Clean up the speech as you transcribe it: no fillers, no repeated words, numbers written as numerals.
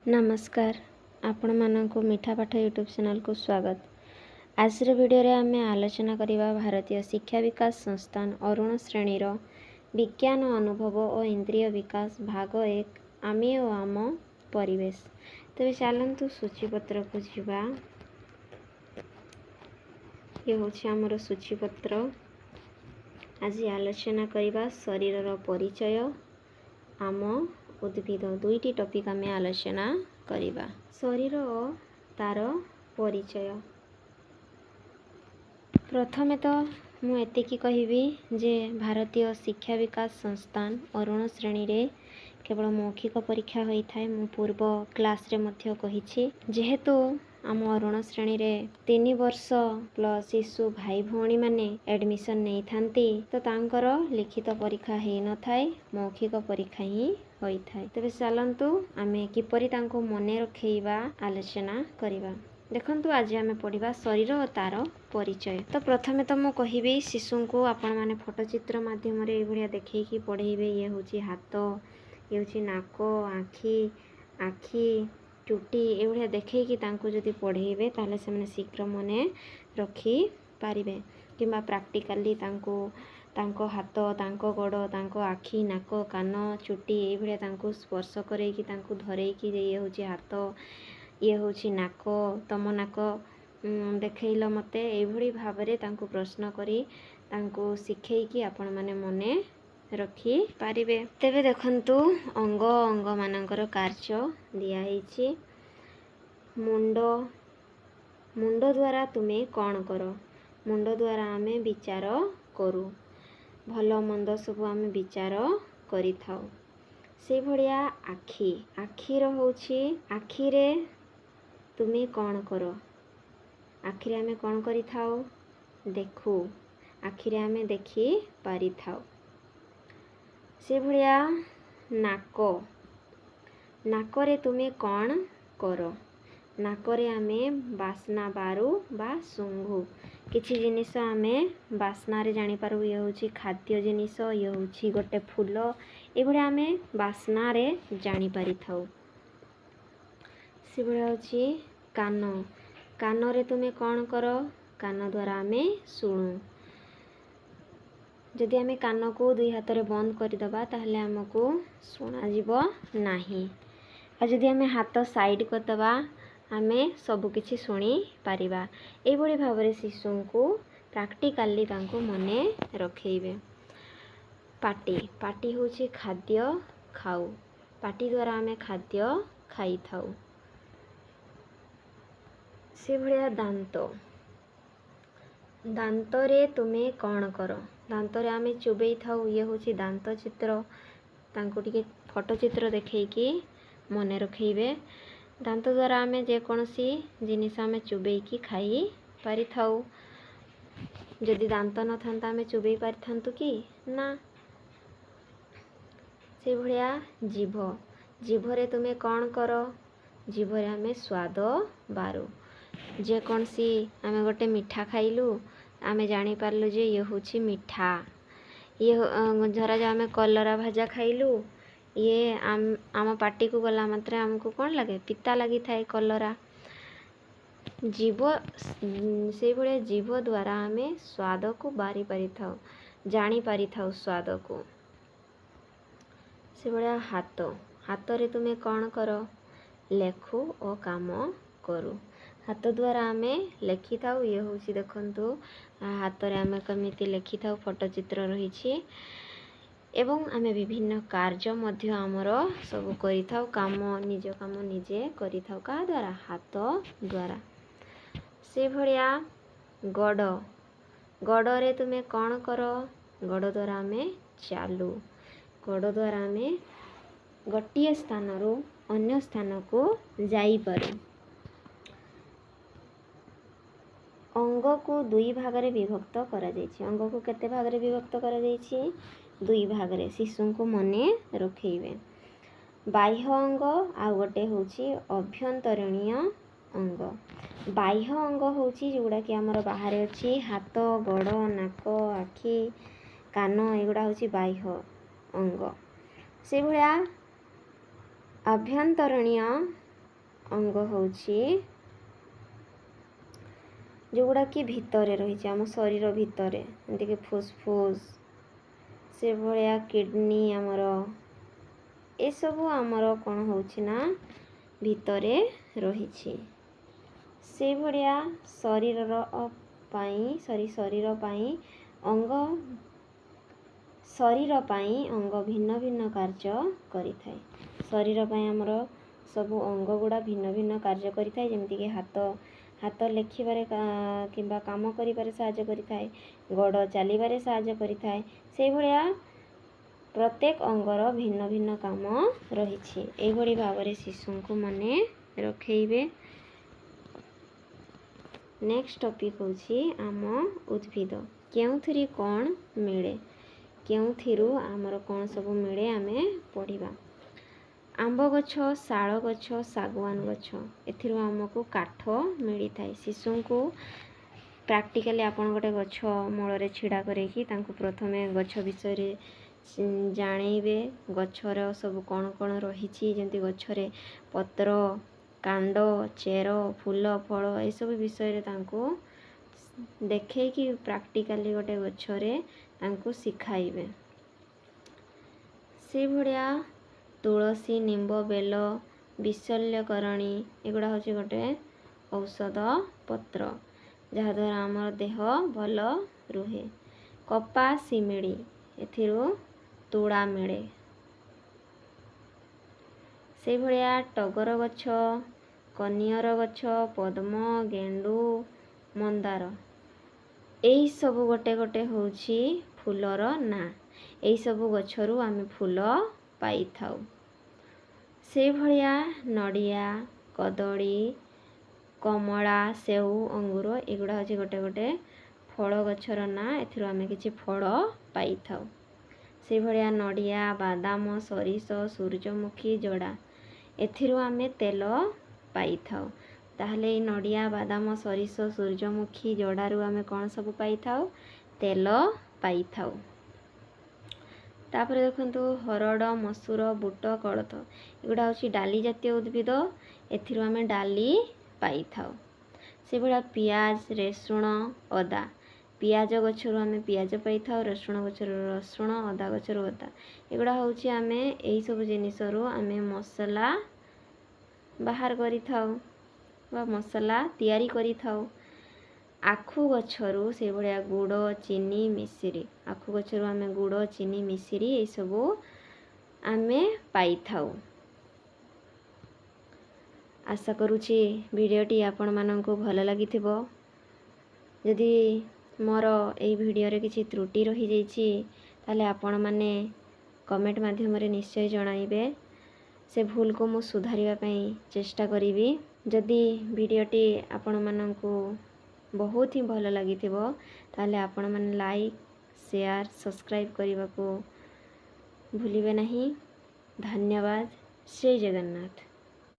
ନମସ୍କାର, ଆପଣମାନଙ୍କୁ ମିଠା ପାଠ ୟୁଟ୍ୟୁବ୍ ଚ୍ୟାନେଲ୍କୁ ସ୍ୱାଗତ। ଆଜିର ଭିଡ଼ିଓରେ ଆମେ ଆଲୋଚନା କରିବା ଭାରତୀୟ ଶିକ୍ଷା ବିକାଶ ସଂସ୍ଥାନ ଅରୁଣ ଶ୍ରେଣୀର ବିଜ୍ଞାନ ଅନୁଭବ ଓ ଇନ୍ଦ୍ରିୟ ବିକାଶ ଭାଗ 1, ଆମେ ଓ ଆମ ପରିବେଶ। ତେବେ ଚାଲନ୍ତୁ ସୂଚୀପତ୍ରକୁ ଯିବା। ଇଏ ହେଉଛି ଆମର ସୂଚୀପତ୍ର। ଆଜି ଆଲୋଚନା କରିବା ଶରୀରର ପରିଚୟ, ଆମ ଉଦ୍ଭିଦ। ଦୁଇଟି ଟପିକ୍ ଆମେ ଆଲୋଚନା କରିବା, ଶରୀର ଓ ତାର ପରିଚୟ। ପ୍ରଥମେ ତ ମୁଁ ଏତିକି କହିବି ଯେ ଭାରତୀୟ ଶିକ୍ଷା ବିକାଶ ସଂସ୍ଥାନ ଅରୁଣ ଶ୍ରେଣୀରେ କେବଳ ମୌଖିକ ପରୀକ୍ଷା ହୋଇଥାଏ। ମୁଁ ପୂର୍ବ କ୍ଲାସ୍ରେ ମଧ୍ୟ କହିଛି। ଯେହେତୁ ଆମ ଅରୁଣ ଶ୍ରେଣୀରେ 3 ବର୍ଷ ପ୍ଲସ୍ ଶିଶୁ ଭାଇ ଭଉଣୀମାନେ ଆଡ଼ମିସନ୍ ନେଇଥାନ୍ତି, ତ ତାଙ୍କର ଲିଖିତ ପରୀକ୍ଷା ହେଇନଥାଏ, ମୌଖିକ ପରୀକ୍ଷା ହିଁ ହୋଇଥାଏ। ତେବେ ଚାଲନ୍ତୁ ଆମେ କିପରି ତାଙ୍କୁ ମନେ ରଖେଇବା ଆଲୋଚନା କରିବା। ଦେଖନ୍ତୁ, ଆଜି ଆମେ ପଢ଼ିବା ଶରୀର ଓ ତାର ପରିଚୟ। ତ ପ୍ରଥମେ ତ ମୁଁ କହିବି, ଶିଶୁଙ୍କୁ ଆପଣମାନେ ଫଟୋଚିତ୍ର ମାଧ୍ୟମରେ ଏଇଭଳିଆ ଦେଖେଇକି ପଢ଼େଇବେ। ଇଏ ହେଉଛି ହାତ, ଇଏ ହେଉଛି ନାକ, ଆଖି, ଚୁଟି, ଏଇଭଳିଆ ଦେଖେଇକି ତାଙ୍କୁ ଯଦି ପଢ଼େଇବେ, ତାହେଲେ ସେମାନେ ଶୀଘ୍ର ମନେ ରଖିପାରିବେ। କିମ୍ବା ପ୍ରାକ୍ଟିକାଲି ତାଙ୍କୁ ତାଙ୍କ ହାତ, ତାଙ୍କ ଗୋଡ଼, ତାଙ୍କ ଆଖି, ନାକ, କାନ, ଚୁଟି, ଏଇଭଳିଆ ତାଙ୍କୁ ସ୍ପର୍ଶ କରେଇକି, ତାଙ୍କୁ ଧରେଇକି, ଇଏ ହେଉଛି ହାତ, ଇଏ ହେଉଛି ନାକ, ତମ ନାକ ଦେଖେଇଲ ମୋତେ, ଏଇଭଳି ଭାବରେ ତାଙ୍କୁ ପ୍ରଶ୍ନ କରି ତାଙ୍କୁ ଶିଖେଇକି ଆପଣମାନେ ମନେ ରଖିପାରିବେ। ତେବେ ଦେଖନ୍ତୁ, ଅଙ୍ଗ ଅଙ୍ଗମାନଙ୍କର କାର୍ଯ୍ୟ ଦିଆହେଇଛି। ମୁଣ୍ଡ। ମୁଣ୍ଡ ଦ୍ୱାରା ତୁମେ କ'ଣ କର? ମୁଣ୍ଡ ଦ୍ୱାରା ଆମେ ବିଚାର କରୁ, ଭଲ ମନ୍ଦ ସବୁ ଆମେ ବିଚାର କରିଥାଉ। ସେଇଭଳିଆ ଆଖି। ଆଖିର ହେଉଛି, ଆଖିରେ ତୁମେ କ'ଣ କର? ଆଖିରେ ଆମେ କ'ଣ କରିଥାଉ? ଦେଖୁ। ଆଖିରେ ଆମେ ଦେଖି ପାରିଥାଉ। ସେଭଳିଆ ନାକ। ନାକରେ ତୁମେ କ'ଣ କର? ନାକରେ ଆମେ ବାସ୍ନା ବାରୁ ବା ଶୁଙ୍ଘୁ। କିଛି ଜିନିଷ ଆମେ ବାସ୍ନାରେ ଜାଣିପାରୁ, ଇଏ ହେଉଛି ଖାଦ୍ୟ ଜିନିଷ, ଇଏ ହେଉଛି ଗୋଟେ ଫୁଲ, ଏଇଭଳିଆ ଆମେ ବାସ୍ନାରେ ଜାଣିପାରିଥାଉ। ସେଭଳିଆ ହେଉଛି କାନ। କାନରେ ତୁମେ କ'ଣ କର? କାନ ଦ୍ୱାରା ଆମେ ଶୁଣୁ। ଯଦି ଆମେ କାନକୁ ଦୁଇ ହାତରେ ବନ୍ଦ କରିଦେବା, ତାହେଲେ ଆମକୁ ଶୁଣାଯିବ ନାହିଁ। ଆଉ ଯଦି ଆମେ ହାତ ସାଇଡ଼୍ କରିଦେବା, ଆମେ ସବୁକିଛି ଶୁଣିପାରିବା। ଏଇଭଳି ଭାବରେ ଶିଶୁଙ୍କୁ ପ୍ରାକ୍ଟିକାଲି ତାଙ୍କୁ ମନେ ରଖେଇବେ। ପାଟି। ପାଟି ହେଉଛି ଖାଦ୍ୟ ଖାଉ। ପାଟି ଦ୍ୱାରା ଆମେ ଖାଦ୍ୟ ଖାଇଥାଉ। ସେଭଳିଆ ଦାନ୍ତ। ଦାନ୍ତରେ ତୁମେ କ'ଣ କର? ଦାନ୍ତରେ ଆମେ ଚୋବେଇ ଥାଉ। ଇଏ ହେଉଛି ଦାନ୍ତ ଚିତ୍ର। ତାଙ୍କୁ ଟିକେ ଫଟୋ ଚିତ୍ର ଦେଖେଇକି ମନେ ରଖେଇବେ। ଦାନ୍ତ ଦ୍ୱାରା ଆମେ ଯେକୌଣସି ଜିନିଷ ଆମେ ଚୋବେଇକି ଖାଇ ପାରିଥାଉ। ଯଦି ଦାନ୍ତ ନଥାନ୍ତା, ଆମେ ଚୋବେଇ ପାରିଥାନ୍ତୁ କି? ନା। ସେଇଭଳିଆ ଜିଭ। ଜିଭରେ ତୁମେ କ'ଣ କର? ଜିଭରେ ଆମେ ସ୍ୱାଦ ବାରୁ। ଯେକୌଣସି ଆମେ ଗୋଟେ ମିଠା ଖାଇଲୁ, ଆମେ ଜାଣିପାରିଲୁ ଯେ ଇଏ ହେଉଛି ମିଠା। ଇଏ ଧରାଯାଉ ଆମେ କଲରା ଭଜା ଖାଇଲୁ, ଇଏ ଆମ ପାଟିକୁ ଗଲା ମାତ୍ରେ ଆମକୁ କ'ଣ ଲାଗେ? ପିତା ଲାଗିଥାଏ କଲରା। ଜିଭ, ସେଇଭଳିଆ ଜିଭ ଦ୍ୱାରା ଆମେ ସ୍ୱାଦକୁ ବାରି ପାରିଥାଉ, ଜାଣିପାରିଥାଉ ସ୍ୱାଦକୁ। ସେଭଳିଆ ହାତ। ହାତରେ ତୁମେ କ'ଣ କର? ଲେଖୁ ଓ କାମ କରୁ। ହାତ ଦ୍ୱାରା ଆମେ ଲେଖିଥାଉ। ଇଏ ହେଉଛି ଦେଖନ୍ତୁ, ହାତରେ ଆମେ କେମିତି ଲେଖିଥାଉ, ଫଟୋ ଚିତ୍ର ରହିଛି। ଏବଂ ଆମେ ବିଭିନ୍ନ କାର୍ଯ୍ୟ ମଧ୍ୟ ଆମର ସବୁ କରିଥାଉ। କାମ, ନିଜ କାମ ନିଜେ କରିଥାଉ। କାହା ଦ୍ୱାରା? ହାତ ଦ୍ୱାରା। ସେଇଭଳିଆ ଗୋଡ଼। ଗୋଡ଼ରେ ତୁମେ କ'ଣ କର? ଗୋଡ଼ ଦ୍ୱାରା ଆମେ ଚାଲୁ। ଗୋଡ଼ ଦ୍ୱାରା ଆମେ ଗୋଟିଏ ସ୍ଥାନରୁ ଅନ୍ୟ ସ୍ଥାନକୁ ଯାଇପାରୁ। ଅଙ୍ଗକୁ ଦୁଇ ଭାଗରେ ବିଭକ୍ତ କରାଯାଇଛି। ଅଙ୍ଗକୁ କେତେ ଭାଗରେ ବିଭକ୍ତ କରାଯାଇଛି? ଦୁଇ ଭାଗରେ। ଶିଶୁଙ୍କୁ ମନେ ରଖେଇବେ। ବାହ୍ୟ ଅଙ୍ଗ ଆଉ ଗୋଟେ ହେଉଛି ଅଭ୍ୟନ୍ତରୀଣ ଅଙ୍ଗ। ବାହ୍ୟ ଅଙ୍ଗ ହେଉଛି ଯେଉଁଗୁଡ଼ାକି ଆମର ବାହାରେ ଅଛି। ହାତ, ଗୋଡ଼, ନାକ, ଆଖି, କାନ, ଏଗୁଡ଼ା ହେଉଛି ବାହ୍ୟ ଅଙ୍ଗ। ସେଇଭଳିଆ ଆଭ୍ୟନ୍ତରୀଣ ଅଙ୍ଗ ହେଉଛି ଯେଉଁଗୁଡ଼ାକି ଭିତରେ ରହିଛି, ଆମ ଶରୀର ଭିତରେ, ଯେମିତିକି ଫୁସଫୁସ, ସେଭଳିଆ କିଡ଼ନୀ ଆମର, ଏସବୁ ଆମର କ'ଣ ହେଉଛି ନା ଭିତରେ ରହିଛି। ସେଇଭଳିଆ ଶରୀରର ପାଇଁ ସରି ଶରୀର ପାଇଁ ଅଙ୍ଗ, ଶରୀର ପାଇଁ ଅଙ୍ଗ ଭିନ୍ନ ଭିନ୍ନ କାର୍ଯ୍ୟ କରିଥାଏ। ଶରୀର ପାଇଁ ଆମର ସବୁ ଅଙ୍ଗ ଗୁଡ଼ା ଭିନ୍ନ ଭିନ୍ନ କାର୍ଯ୍ୟ କରିଥାଏ। ଯେମିତିକି ହାତ, ହାତ ଲେଖିବାରେ କିମ୍ବା କାମ କରିବାରେ ସାହାଯ୍ୟ କରିଥାଏ, ଗୋଡ଼ ଚାଲିବାରେ ସାହାଯ୍ୟ କରିଥାଏ। ସେଇଭଳିଆ ପ୍ରତ୍ୟେକ ଅଙ୍ଗର ଭିନ୍ନ ଭିନ୍ନ କାମ ରହିଛି। ଏଇଭଳି ଭାବରେ ଶିଶୁଙ୍କୁ ମନେ ରଖେଇବେ। ନେକ୍ସଟ ଟପିକ୍ ହେଉଛି ଆମ ଉଦ୍ଭିଦ। କେଉଁଥିରେ କ'ଣ ମିଳେ, କେଉଁଥିରୁ ଆମର କ'ଣ ସବୁ ମିଳେ, ଆମେ ପଢ଼ିବା। ଆମ୍ବ ଗଛ, ଶାଳ ଗଛ, ଶାଗୁଆନ ଗଛ, ଏଥିରୁ ଆମକୁ କାଠ ମିଳିଥାଏ। ଶିଶୁଙ୍କୁ ପ୍ରାକ୍ଟିକାଲି ଆପଣ ଗୋଟେ ଗଛ ମୂଳରେ ଛିଡ଼ା କରେଇକି ତାଙ୍କୁ ପ୍ରଥମେ ଗଛ ବିଷୟରେ ଜାଣେଇବେ, ଗଛର ସବୁ କ'ଣ କ'ଣ ରହିଛି, ଯେମିତି ଗଛରେ ପତ୍ର, କାଣ୍ଡ, ଚେର, ଫୁଲ, ଫଳ, ଏସବୁ ବିଷୟରେ ତାଙ୍କୁ ଦେଖେଇକି ପ୍ରାକ୍ଟିକାଲି ଗୋଟେ ଗଛରେ ତାଙ୍କୁ ଶିଖାଇବେ। ସେଇଭଳିଆ ତୁଳସୀ, ନିମ୍ବ, ବେଲ, ବିଶଲ୍ୟକରଣୀ, ଏଗୁଡ଼ା ହେଉଛି ଗୋଟେ ଔଷଧ ପତ୍ର, ଯାହାଦ୍ୱାରା ଆମର ଦେହ ଭଲ ରୁହେ। କପା, ଶିମିଳି, ଏଥିରୁ ତୁଳା ମିଳେ। ସେଇଭଳିଆ ଟଗର ଗଛ, କନିଅର ଗଛ, ପଦ୍ମ, ଗେଣ୍ଡୁ, ମନ୍ଦାର, ଏଇସବୁ ଗୋଟେ ଗୋଟେ ହେଉଛି ଫୁଲର ନାଁ। ଏଇସବୁ ଗଛରୁ ଆମେ ଫୁଲ ପାଇଥାଉ। ସେଇଭଳିଆ ନଡ଼ିଆ, କଦଳୀ, କମଳା, ସେଉ, ଅଙ୍ଗୁର, ଏଗୁଡ଼ା ହେଉଛି ଗୋଟେ ଗୋଟେ ଫଳ ଗଛର ନାଁ। ଏଥିରୁ ଆମେ କିଛି ଫଳ ପାଇଥାଉ। ସେଇଭଳିଆ ନଡ଼ିଆ, ବାଦାମ, ସୋରିଷ, ସୂର୍ଯ୍ୟମୁଖୀ, ଜଡ଼ା, ଏଥିରୁ ଆମେ ତେଲ ପାଇଥାଉ। ତାହେଲେ ଏଇ ନଡ଼ିଆ, ବାଦାମ, ସୋରିଷ, ସୂର୍ଯ୍ୟମୁଖୀ, ଜଡ଼ାରୁ ଆମେ କ'ଣ ସବୁ ପାଇଥାଉ? ତେଲ ପାଇଥାଉ। ତାପରେ ଦେଖନ୍ତୁ, ହରଡ଼, ମସୁର, ବୁଟ, କୋଳଥ, ଏଗୁଡ଼ା ହେଉଛି ଡାଲି ଜାତୀୟ ଉଦ୍ଭିଦ। ଏଥିରୁ ଆମେ ଡାଲି ପାଇଥାଉ। ସେଭଳିଆ ପିଆଜ, ରସୁଣ, ଅଦା। ପିଆଜ ଗଛରୁ ଆମେ ପିଆଜ ପାଇଥାଉ, ରସୁଣ ଗଛରୁ ରସୁଣ, ଅଦା ଗଛରୁ ଅଦା। ଏଗୁଡ଼ା ହେଉଛି ଆମେ ଏଇସବୁ ଜିନିଷରୁ ଆମେ ମସଲା ବାହାର କରିଥାଉ ବା ମସଲା ତିଆରି କରିଥାଉ। ଆଖୁ ଗଛରୁ ସେଇଭଳିଆ ଗୁଡ଼, ଚିନି, ମିଶିରି। ଆଖୁ ଗଛରୁ ଆମେ ଗୁଡ଼, ଚିନି, ମିଶିରି ଏଇସବୁ ଆମେ ପାଇଥାଉ। ଆଶା କରୁଛି ଭିଡ଼ିଓଟି ଆପଣମାନଙ୍କୁ ଭଲ ଲାଗିଥିବ। ଯଦି ମୋର ଏଇ ଭିଡ଼ିଓରେ କିଛି ତ୍ରୁଟି ରହିଯାଇଛି, ତାହେଲେ ଆପଣମାନେ କମେଣ୍ଟ ମାଧ୍ୟମରେ ନିଶ୍ଚୟ ଜଣାଇବେ। ସେ ଭୁଲକୁ ମୁଁ ସୁଧାରିବା ପାଇଁ ଚେଷ୍ଟା କରିବି। ଯଦି ଭିଡ଼ିଓଟି ଆପଣମାନଙ୍କୁ ବହୁତ ହିଁ ଭଲ ଲାଗିଥିବ, ତାହେଲେ ଆପଣମାନେ ଲାଇକ୍, ସେୟାର, ସବସ୍କ୍ରାଇବ୍ କରିବାକୁ ଭୁଲିବେ ନାହିଁ। ଧନ୍ୟବାଦ। ଶ୍ରୀ ଜଗନ୍ନାଥ।